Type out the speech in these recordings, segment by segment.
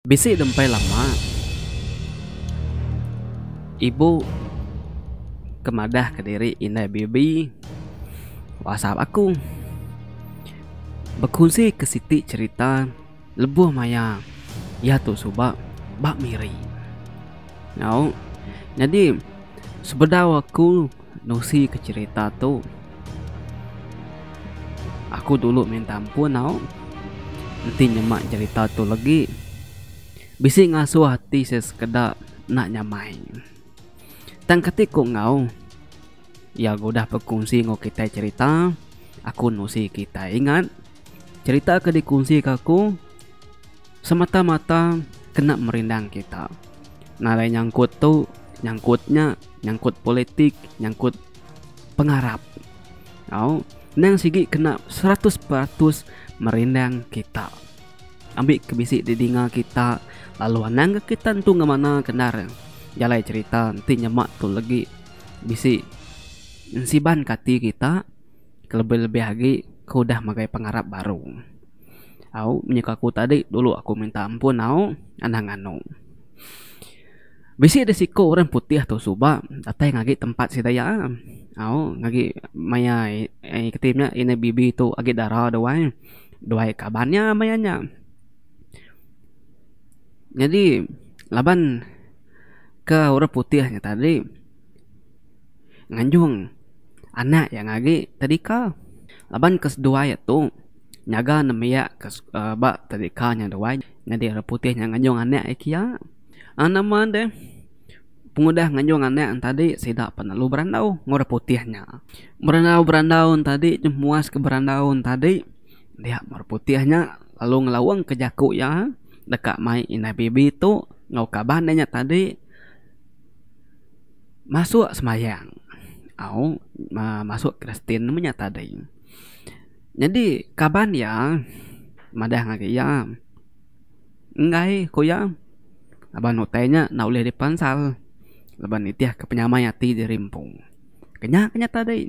Bisi dempai lama ibu ke madah kediri indai baby whatsapp aku bekunsi ke siti cherita lebuh maya iya tu suba ba Miri. Au nyadi sebedau aku nusi ke cherita tu aku dulu minta ampun au enti nyema cherita tu legi bisi ngasuh ati sesekeda enda nyamai. Tang kati ku enggau iya ga udah bekunsi enggau kitai cherita aku nusi kitai ingat cherita ke dikunsi ka aku Semata-mata kena merindang kita. Nadai nyangkut tu, nyangkut nya, nyangkut politik, nyangkut pengarap. Au, endang sigi kena 100% merindang kita. Ambi ke bisi didinga kita lalu anang ga kita entu ngemana ke endar jalai cherita enti nyema tu legi bisi ensiban ke ati kita kelebih-lebih agi ke udah megai pengarap baru. Au menyuka aku tadi dulu aku minta ampun au anang nganu. Bisi deh siku orang putih tu suba datai ngagi tempat sida iya au ngagi maya keti nya indai bibi tu agi dara duai, duai kaban iya maya nya. Nyadi laban ke orang putih nya tadi nganjung anak iya ngagi tadika laban ke seduai iya tu. Nyaga nembiak ke ba tadika nya duai nyadi orang putih nya nganjung anak iya kia. Aaa nama deh pengudah nganjung anak tadi sida pan lalu berandau enggau orang putih nya. Berandau berandau tadi muas ke berandau tadi dia orang putih nya lalu ngelaung ke jaku iya deka mai indai baby tu enggau kaban iya nya tadi masuk sembahyang au masuk kristian meh nya tadi. Nyadi kaban iya madah ngagai iya enggai ku iya laban utai nya enda ulih dipansal laban nitih ka penyamai ati diri empu. Kenya ke nya tadi.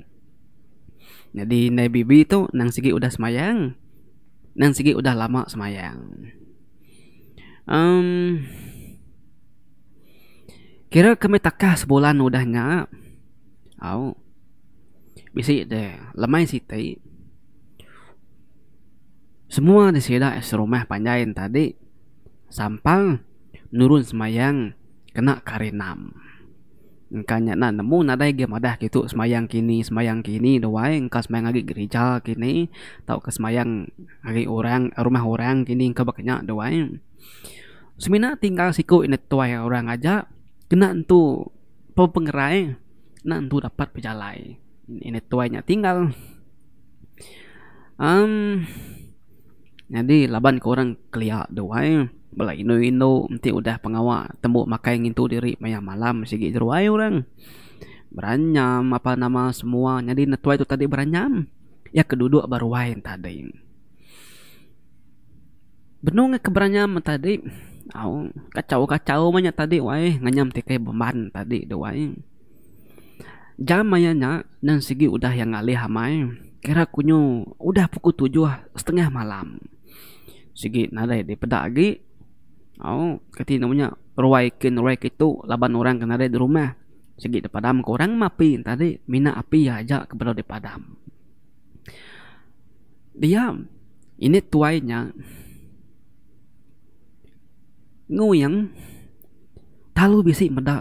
Nyadi indai bibi tu nang sigi udah semayang nang sigi udah lama semayang uhh kira ke meh takah sebulan udah nya au. Bisi deh lemai siti semua ne sida serumah panjai ne tadi sampal nurun semayang kena ke hari enam. Engka nya enda nemu nadai agi madah kitu semayang kini semayang kini duai engka semayang agi gerija kini tauka semayang agi orang rumah orang kini engka baka nya duai. Semina tinggal siku ine tuai orang aja kena entu pengerai. Enda entu dapat pejalai ini tuai nya tinggal uhh nyadi laban ke orang kelia duai bala indu indu enti udah pengawa tembu makai ngintu diri maya malam sigi jeruai orang beranyam apa nama semua nyadi ne tuai tu tadi beranyam iya ke duduk ba ruai ne tadi. Benung ke beranyam tadi au kachau kachau meh nya tadi wai nganyam tikai bemban tadi tu wai. Jam maya nya nang sigi udah iya ngalih amai kira ku nyu udah pukul tujuh setengah malam. Sigi nadai dipeda agi au kati ne nya ruai kin ruai kitu laban orang ke nadai di rumah sigi dipadam ka orang meh api ne tadi mina api aja ke bedau dipadam. Dia ini tuai nya nguing lalu bisi meda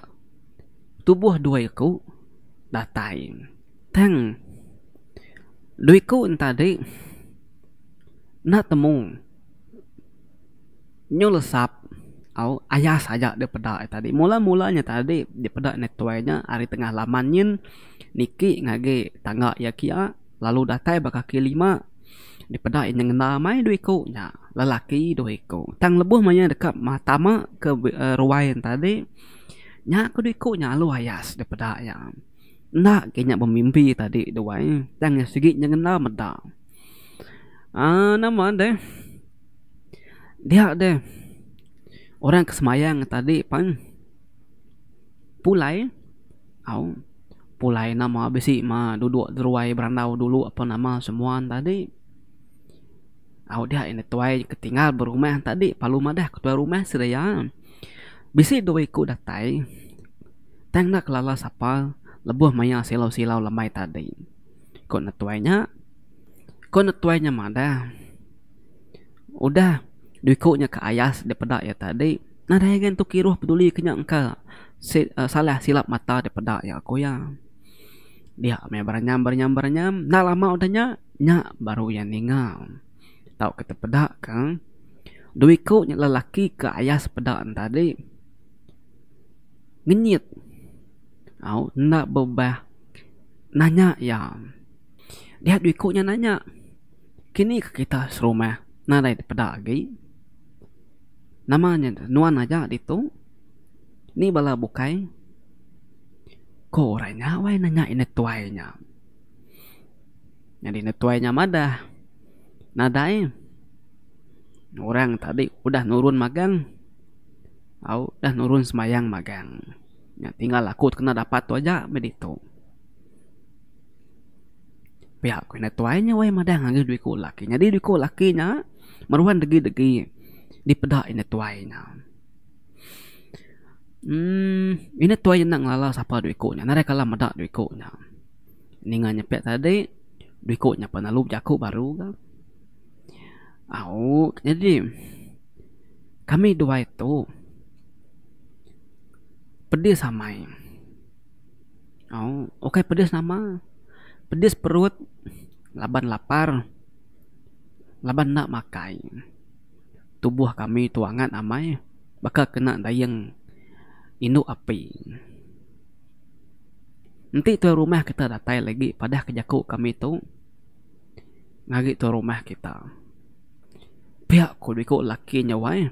tubuh dua iku datai. Tang dua iku ne tadi enda temu nyu lesap au ayas aja dep peda tadi. Mula mula nya tadi dipeda ne tuai nya ari tengah laman nyin niki ngagai tangga iya kia. Lalu datai ba kaki lima dipeda iya nyengenda mai dua iku nya lelaki dua iku. Tang lebuh maya deka tama ke ruai ne tadi nya ke dua iku nya alu ayas dipeda iya. Enda ke nya bemimpi tadi tu ai tang iya sigi nyengenda meda. Aaa nama deh dia deh orang ke semayang tadi pan pulai au. Pulai nama bisi ma duduk deruai berandau dulu apan nama semua ne tadi. Au dia indai tuai ke tinggal ba rumah tadi lalu madah ke tuai rumah sida iya. Bisi dua iku datai tang enda kelala sapa lebuh maya silau-silau lemai tadi. Ku ne tuai nya, ku ne tuai nya madah udah dua iku nya ke ayas dipeda iya tadi nadai ga entu kiruh peduli ke nya engka salah silap mata dipeda iya ku iya. Dia meh berenyam berenyam berenyam enda lama udah nya. Nya baru iya ninga tauka tepeda ka dua iku nya lelaki ke ayas peda ne tadi ngenyit au enda bebah nanya iya. Dia dua iku nya nanya kini ka kita serumah nadai dipeda agi. Nama nya nuan aja ditu ni bala bukai ko orang nya wai nanya indai tuai nya. Nyadi ne tuai nya madah nadai orang tadi udah nurun magang au udah nurun sembayang magang. Nya tinggal aku kena dapat tu aja meh ditu. Pia ku ne tuai nya weh madah ngagai dua iku laki. Nyadi dua iku laki nya meruan degi-degi dipeda ine tuai nya. Uhh ine tuai nya enda ngelala sapa dua iku nya nadai kala meda dua iku nya. Ninga nyepek tadi, dua iku nya pan lalu bejaku baru ga. Au nyadi kami duai tu pedis amai. Au ukai pedis nama, pedis perut laban lapar laban enda makai. Tubuh kami tu angat amai baka kena dayeng indu api. Enti tuai rumah kita datai lagi padah ke jaku kami tu ngagi tuai rumah kita. Pia ku iku laki nya wai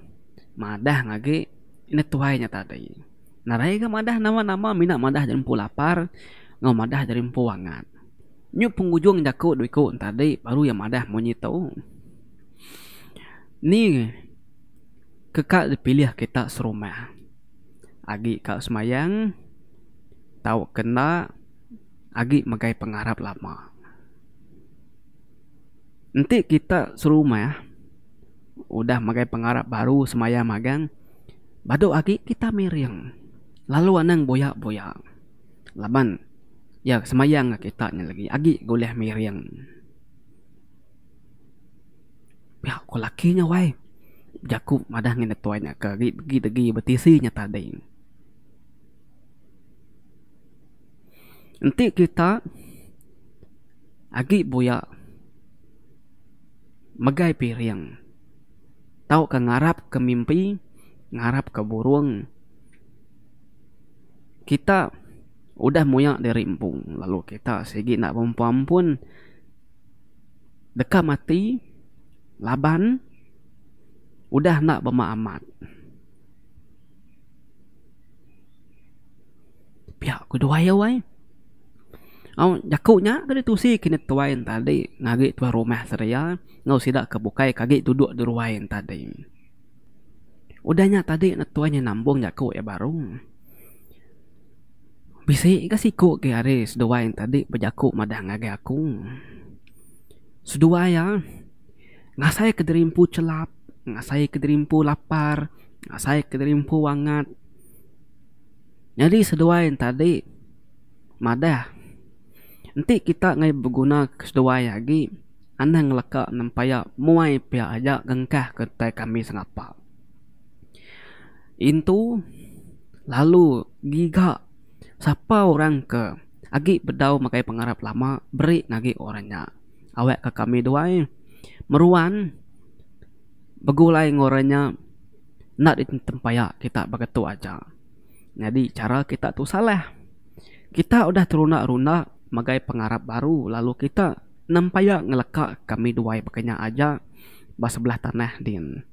madah ngagi enda tuai nya tadi. Nadai ga madah nama nama mina madah diri empu lapar enggau madah diri empu angat. Nyu pengujung jaku dua iku ne tadi baru iya madah munyi tu. Ni ke ka dipilih kita serumah. Agi ka semayang tauka enda agi megai pengarap lama. Enti kita serumah udah megai pengarap baru semayang magang badu agi kita miring lalu anang buya-buya laban iya semayang ga kita nya lagi agi ga ulih miring. Pia ku laki nya wai bejaku madah ngan tuai nya ke agi degi degi betisi nya tadi. Enti kita agi buya megai piring tauka ngarap ke mimpi ngarap ke burung kita udah muya diri empu lalu kita sigi enda bempu ampun. Deka mati laban udah enda bema amat. Pia ku duai wai. Au jaku nya ke ditusi ke tuai ne tadi ngagi tuai rumah seria enggau sida ke bukai ke agi duduk di ruai ne tadi. Udah nya tadi ne tuai nya nambung jaku iya baru. Bisi ga siku agi ari seduai nya tadi bejaku madah ngagai aku. Seduai iya ngasai ke diri empu chelap, ngasai ke diri empu lapar, ngasai ke diri empu angat. Nyadi seduai nya tadi madah enti kita ngagai beguna ke seduai agi anang ngeleka nempaya muai pia aja ngengkah ke utai kami sengapa. Intu lalu giga sapa orang ke agi bedau megai pengarap lama beri ngagi orang nya. Awak ka kami duai meruan begulai enggau orang nya enda ditempaya kita baka tu aja. Nyadi chara kita tu salah. Kita udah terunda-runda megai pengarap baru lalu kita nempaya ngeleka kami duai baka nya aja ba sebelah tanah din.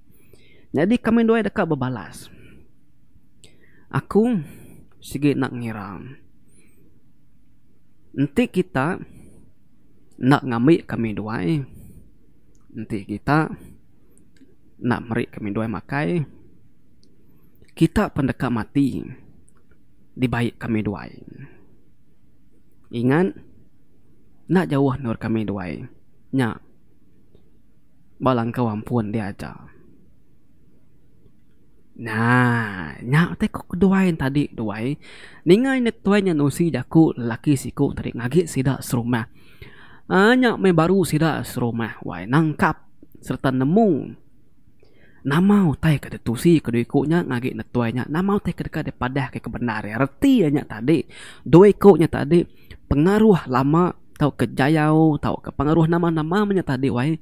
Nyadi kami duai deka bebalas. Aku sigi enda ngira. Enti kita enda ngambi kami duai, enti kita enda meri kami duai makai, kita pen deka mati dibai kami duai. Ingat enda jauh endur kami duai nya. Ba langkau ampun dia aja. Nah, nya utai ku keduai tadi duai. Ninga nya tuai nya nusi jaku lelaki siku tadi ngagi sida serumah. Aaa nya meh baru sida serumah wai nangkap sereta nemu nama utai ke ditusi ke dua iku nya ngagi ne tuai nya nama utai ke deka dipadah ke bendar iya. Reti iya nya tadi dua iku nya tadi pengaruh lama tauka jayau tauka pengaruh nama-nama meh nya tadi wai.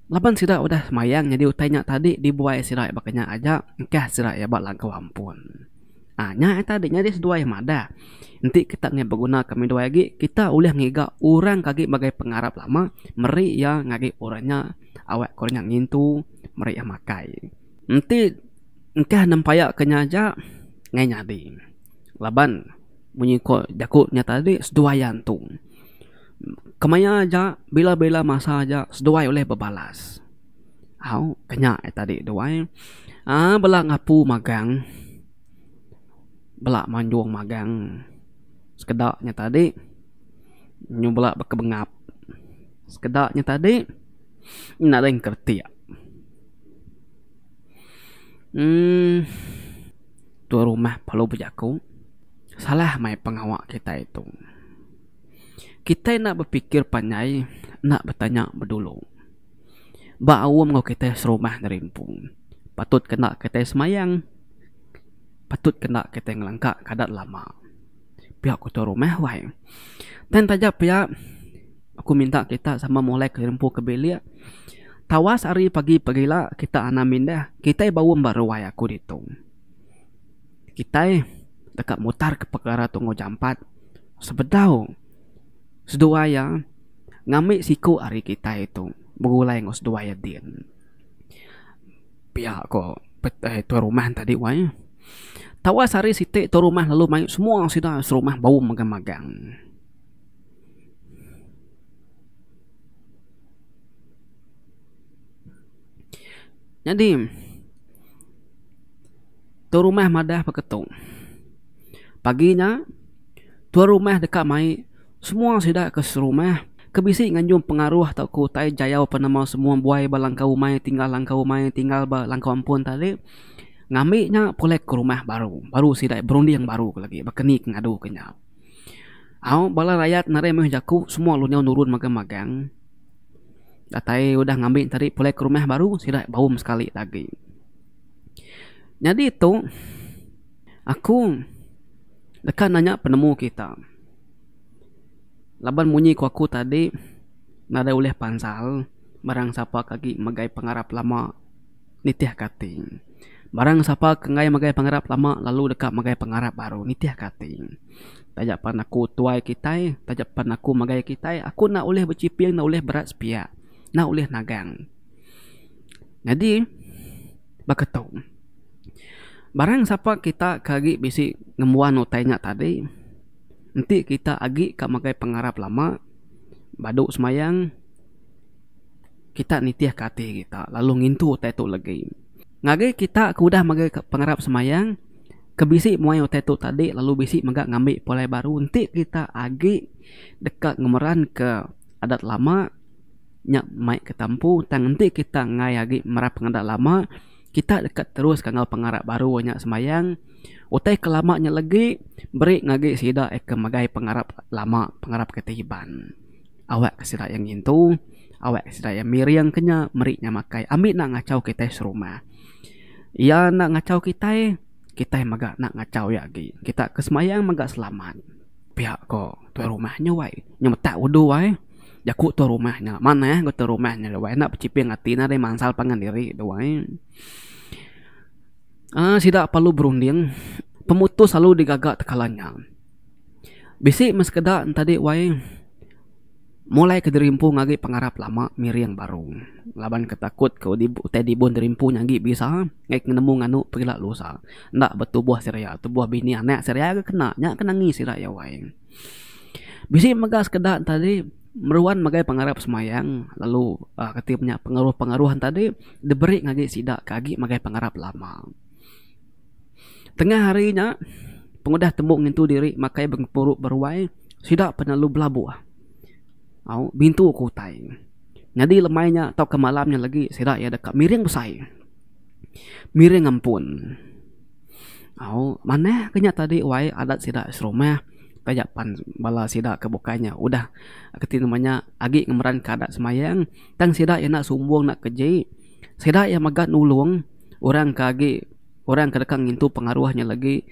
Laban sida udah semayang nyadi utai nya tadi dibuai sida baka nya aja engkah sida iya ba langkau ampun. Aa nya iya tadi nyadi seduai madah enti kita ngi beguna kami duai agi kita ulih ngiga orang ke agi megai pengarap lama meri iya ngagai orang nya awak ke orang nya ngintu meri iya makai. Enti engkah nempaya ke nya aja ngai nyadi laban munyi ko jaku nya tadi seduai iya entu. Kemaya aja bila-bila masa aja seduai ulih bebalas. Au ke nya tadi duai aaa bala ngapu magang bala manjung magang sekeda nya tadi nyu bala bekebengap sekeda nya tadi nadai engkeretik. Emm tuai rumah perlu bejaku salah mai pengawa kitai tu. Kitai enda bepikir panjai enda betanya bedulu. Ba aum enggau kitai serumah diri empu. Patut ke enda kitai semayang. Patut ke enda kitai ngelangka ke adat lama. Pia ku tuai rumah wai. Tang taja pia aku minta kita sama mulai ke empu ke bilik. Tawas ari pagi pagila kita anang mindah kitai baum ba ruai aku ditu. Kitai deka mutarka pekara tu enggau jampat sebedau seduai iya ngambi siku ari kitai tu begulai enggau seduai iya din. Pia ko tuai rumah tadi wai. Tawas hari siti tuai rumah lalu mai semua sida serumah baum magang-magang. Nyadi Tuan rumah madah baka tu. Pagi nya, tuan rumah deka mai semua sida ke serumah ke bisi nganjung pengaruh tauka utai jayau penemu semua buai ba langkau umai tinggal langkau umai tinggal ba langkau ampun tadi ngambi nya pulai ke rumah baru. Baru sida berunding baru ke lagi baka ni ke ngadu ke nya. Au bala rayat narai meh jaku semua lalu nyau nurun magang-magang. Datai udah ngambi tadi pulai ke rumah baru sida baum sekali agi. Nyadi tu aku deka nanya penemu kita laban munyi ku aku tadi nadai ulih pansal barang sapa ke agi megai pengarap lama nitih ke ati. Barang sapa ke enggai megai pengarap lama lalu deka megai pengarap baru nitih ke ati. Taja pan aku tuai kitai taja pan aku megai kitai aku enda ulih bechiping enda ulih berat sepiak enda ulih nagang. Nyadi baka tu. Barang sapa kita ke agi bisi ngembuan utai nya tadi enti kita agi ka megai pengarap lama badu semayang kita nitih ka ati kita lalu ngintu utai tu legi. Ngagai kita ke udah megai pengarap semayang ke bisi muai utai tu tadi lalu bisi mega ngambi pulai baru enti kita agi deka ngemeranka adat lama. Nya mai ke tampu tang enti kita enggai agi merap pengadat lama kita deka terus ka enggau pengarap baru nya sembayang utai ke lama nya legi beri ngagi sida ke megai pengarap lama pengarap kitai Iban. Awak ke sida iya ngintu awak ke sida iya miring ke nya meri nya makai ami enda ngachau kitai serumah. Iya enda ngachau kitai, kitai mega enda ngachau iya agi. Kita ke sembayang mega selamat. Pia ko tuai rumah nya wai. Nyemetak udu ai. Jaku tuai rumah nya manah ko tuai rumah nya wai enda bechiping ati nadai mansal pangan diri tu ai. Aaa sida perlu berunding pemutus lalu digaga tekala nya. Bisi meh sekeda enti wai. Mulai ke diri empu ngagi pengarap lama miring baru laban ke takut ke utai dibun diri empu nya agi bisa ngaik nemu nganu pegila lusa enda betubuh sida tubuh bini anak sida ga kena nya ke nangi sida iya wai. Bisi mega sekeda tadi meruan megai pengarap semayang lalu uhh kati nya pengaruh pengaruh tadi diberi ngagai sida ke agi megai pengarap lama. Tengah hari nya, pengudah tembu ngintu diri makai bengkuru beruai, sida penelu belabuh. Au, bintu ke utai. Nyadi lemai nya tauka malam nya lagi sida iya deka miring besai. Miring ampun. Au manah ke nya tadi wai adat sida serumah taja pan bala sida ke bukai nya udah keti nama nya agi ngemeran ka adat semayang tang sida iya enda sumbung enda keji sida iya mega nulung orang ke agi orang ke deka ngintu pengaruh nya lagi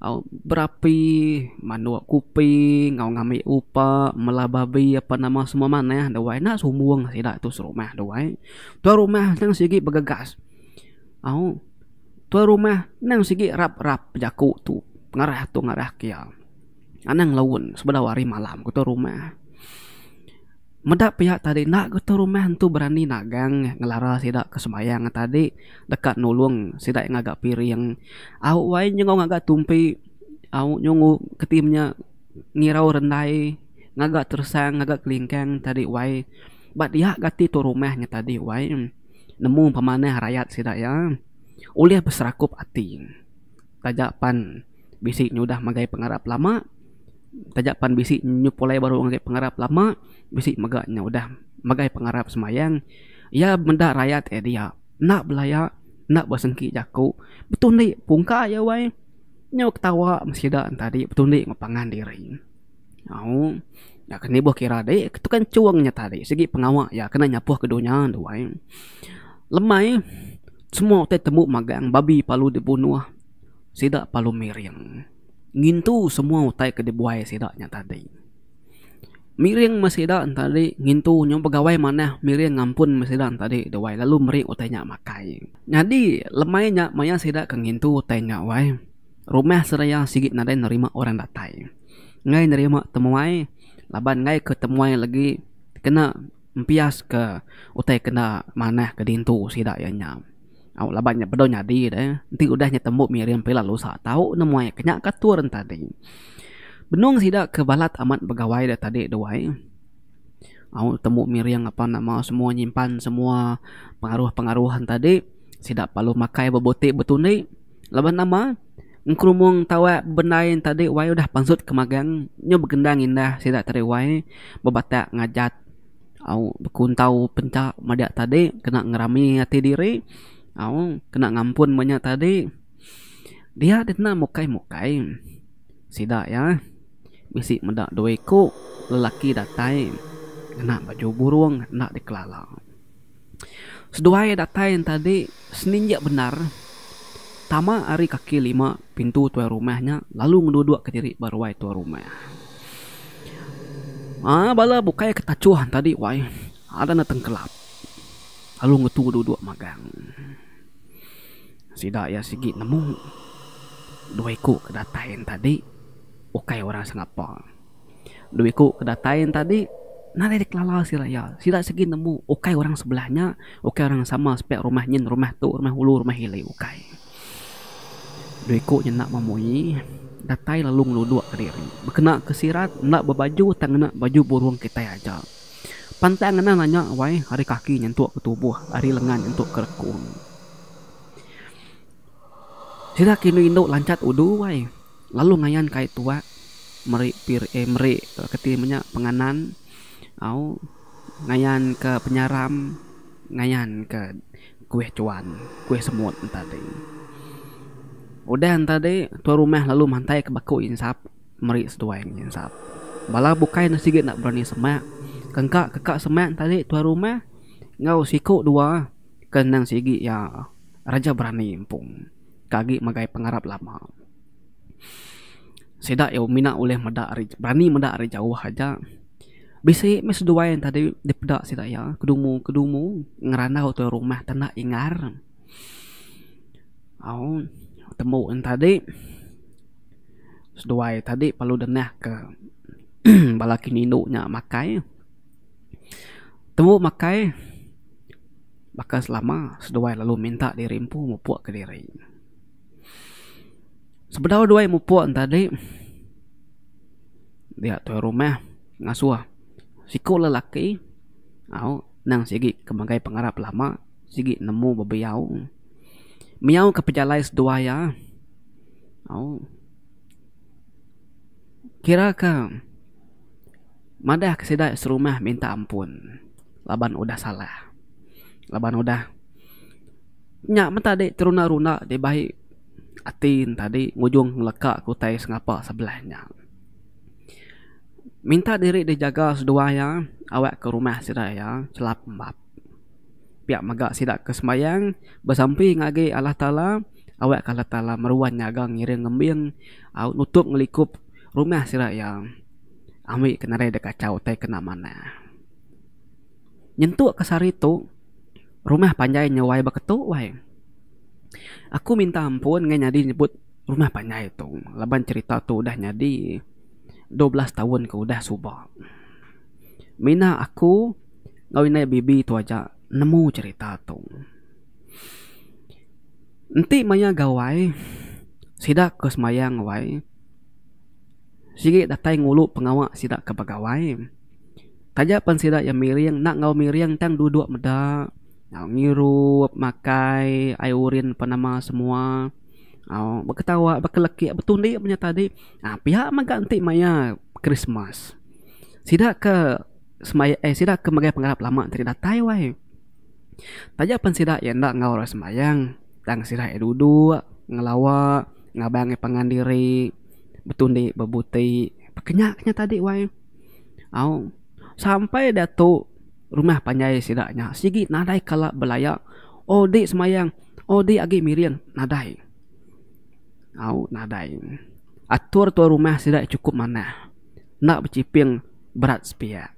au berapi manduk kupi enggau ngambi upa mela babi apan nama semua manah deh wai enda sumbung sida tu serumah tu wai. Tuai rumah tang sigi begegas au. Tuai rumah endang sigi rap rap bejaku tu ngarah tu ngarah ke iya. Anang laun sebedau hari malam ku tuai rumah. Meda pia tadi enda ku tuai rumah entu berani nagang ngelara sida ke sembahyang tadi deka nulung sida ngaga piring. Au wai nyenguk ngaga tumpi au nyunguk keti menya ngirau rendai ngaga teresang ngaga kelingkang tadi wai. Ba dia gati tuai rumah nya tadi wai. Nemu pemanah rayat sida iya ulih beserakup ati taja pan bisi nyudah megai pengarap lama taja pan bisi nyu pulai baru ngagai pengarap lama bisi mega nya udah megai pengarap semayang iya meda rayat iya dia enda belaya enda besengki jaku betundi pungka iya wai nyu ketawa meh sida tadi betundi enggau pangan diri. Au nya ke nibuh kira dek ke tukang chung nya tadi sigi pengawa iya kena nyapuh ke dunya tu ai. Lemai semua utai tembu magang babi parlu dibunuh sida parlu miring ngintu semua utai ke dibuai sida nya tadi. Miring meh sida tadi ngintu nyau begawai manah miring ngampun meh sida tadi tu ai lalu meri utai nya makai. Nyadi lemai nya maya sida ke ngintu utai nya wai. Rumah seraya sigi nadai nerima orang datai. Enggai nerima temuai laban enggai ke temuai legi kena empias ke utai kena manah ke dintu sida iya nya. Au laban nya bedau nyadi deh enti udah nya tembu miring pila lusa tau nemuai ke nya ke atur ne tadi. Benung sida ke balat amat begawai da tadi tu ai au tembu miring apan nama semua nyimpan semua pengaruh pengaruh ne tadi sida perlu makai bebuti betundi. Laban nama, engkerumung tawak bebendai tadi wai udah pansut ke magang nyu begendang indah sida tadi wai bebatak ngajat au bekuntau pencha meda tadi kena ngerami ati diri au kena ngampun meh nya tadi. Dia deh enda mukai mukai sida iya bisi meda dua iku lelaki datai ngena baju burung enda dikelala. Seduai datai enti seninjik bendar tama ari kaki lima pintu tuai rumah nya lalu ngedudukka diri ba ruai tuai rumah. Aa bala bukai ke tachuh tadi wai ada ne tengkelap lalu ngetu duduk magang. Sida iya sigi nemu dua iku ke datai tadi ukai orang sengapa. Dua iku ke datai nya tadi nadai dikelala sida iya. Sida sigi nemu ukai orang sebelah nya, ukai orang sama sepiak rumah nyin, rumah tu, rumah ulu, rumah ili, ukai. Dua iku nya enda memunyi datai lalu ngeluduk ke diri. Bekena ke sirat enda bebaju tang ngena baju burung kitai aja. Pantang ngena nanya wai ari kaki nyentuk ke tubuh, ari lengan nyentuk ke rekung. Sida ke indu-indu lanchat udu wai. Lalu ngayan kai tuak meri pir eh meri keti menya penganan au ngayan ka penyaram ngayan ka kuih chuan kuih semut ne tadi. Udah ne tadi tuan rumah lalu mantai ka baku insap meri seduai nginsap. Bala bukai ne sigi enda berani semak kengka keka semak ne tadi tuan rumah enggau siku dua ke endang sigi iya raja berani empu. Ke agi megai pengarap lama. Sida iya mina ulih meda ari berani meda ari jauh aja. Bisi meh seduai tadi dipeda sida iya kedumu kedumu ngerandau tuai rumah tanda ingar. Au tembu ne tadi seduai tadi perlu denah ke bala ke indu nya makai. Tembu makai. Baka selama, seduai lalu minta diri empu mupuk kediri. Sebedau duai mupuk enti tadi, dia tuai rumah ngasuh siku lelaki au nang sigi ke megai pengarap lama sigi nemu bebiau. Miau ke pejalai seduai iya au kira ke madah ke sida serumah minta ampun. laban udah salah. Laban udah nya meh tadi terunda-runda dibai ati ne tadi ngujung ngeleka ke utai sengapa sebelah nya. Minta diri dijaga seduai iya awak ke rumah sida iya chelap embap. Pia mega sida ke sembahyang besampi ngagai Allah Taala awak ke Allah Taala meruan nyaga ngiring ngembing au nutup ngelikup rumah sida iya ambi ke nadai deka kachau utai kena manah. Nyentuk ke sehari tu rumah panjai nyuai ba ketu wai. Aku minta ampun ngai nyadi nyebut rumah panjai tu laban cherita tu udah nyadi 12 taun ke udah suba. Mina aku enggau indai bibi tu aja nemu cherita tu. Enti maya gawai sida ke sembayang wai sigi datai ngulu pengawa sida ke begawai. Taja pen sida iya miring enda enggau miring tang duduk meda enggau ngirup makai ai urin apan nama semua au beketawa bekelekik betundi meh nya tadi uhh pia mega enti maya Krismas. Sida ke semaya eh sida ke megai pengarap lama ti datai wai. Taja pen sida iya enda enggau orang sembayang tang sida iya duduk ngelawa ngabang iya pangan diri betundi bebuti pekenya ke nya tadi wai. Au sampai diatu rumah panjai sida nya sigi nadai kala belaya oh di sembayang oh di agi miring nadai. Au nadai. Atur tuai rumah sida chukup manah. Enda bechiping berat sepiak.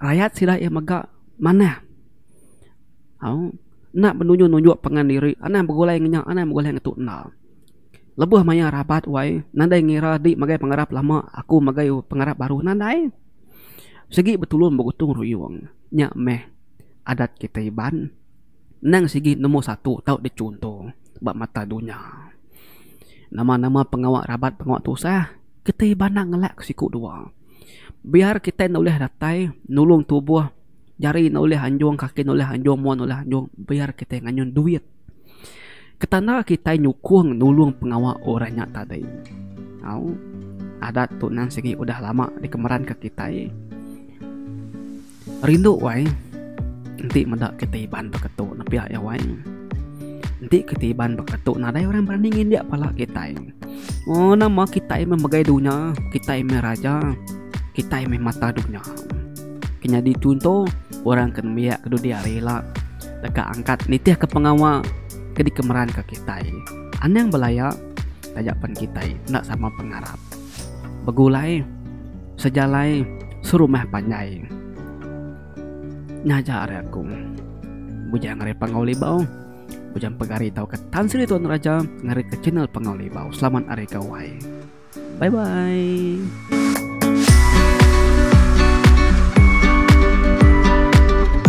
Rayat sida iya mega manah. Au enda benunjuk-nunjuk pangan diri anang begulai ngan nya anang begulai ngan tu enda. Lebuh maya rabat wai nadai ngira di megai pengarap lama aku megai pengarap baru nadai. Sigi betulung begutung ruyung nya meh adat kitai Iban. Endang sigi nombor satu tau dichunto ba mata dunya. Nama-nama pengawa rabat pengawa tusah kitai banda ngelak ke siku dua. Biar kitai enda ulih datai nulung tubuh jari enda ulih anjung kaki enda ulih anjung mua enda ulih anjung biar kitai nganyun duit. Ketanda kitai nyukung nulung pengawa orang nya tadi. Au adat tu nang sigi udah lama dikemeranka kitai. Rindu wai enti meda kitai Iban baka tu nepia iya wai. Enti kitai Iban baka tu nadai orang berani ngindik pala kitai. Oh nama kitai meh megai dunya, kitai meh raja, kitai meh mata dunya. Ke nyadi chunto orang ke nembiak ke dudi hari ila deka angkat nitihka pengawa ke dikemeranka kitai. Anang belaya taja pen kitai enda sama pengarap. Begulai. Sejalai serumah panjai. Nya aja ari aku. Bujang ari Panggau Libau, Bujang Pegari tauka Tan Sri Tuan Raja ngari ke channel Panggau Libau. Selamat Hari Gawai. Bye bye.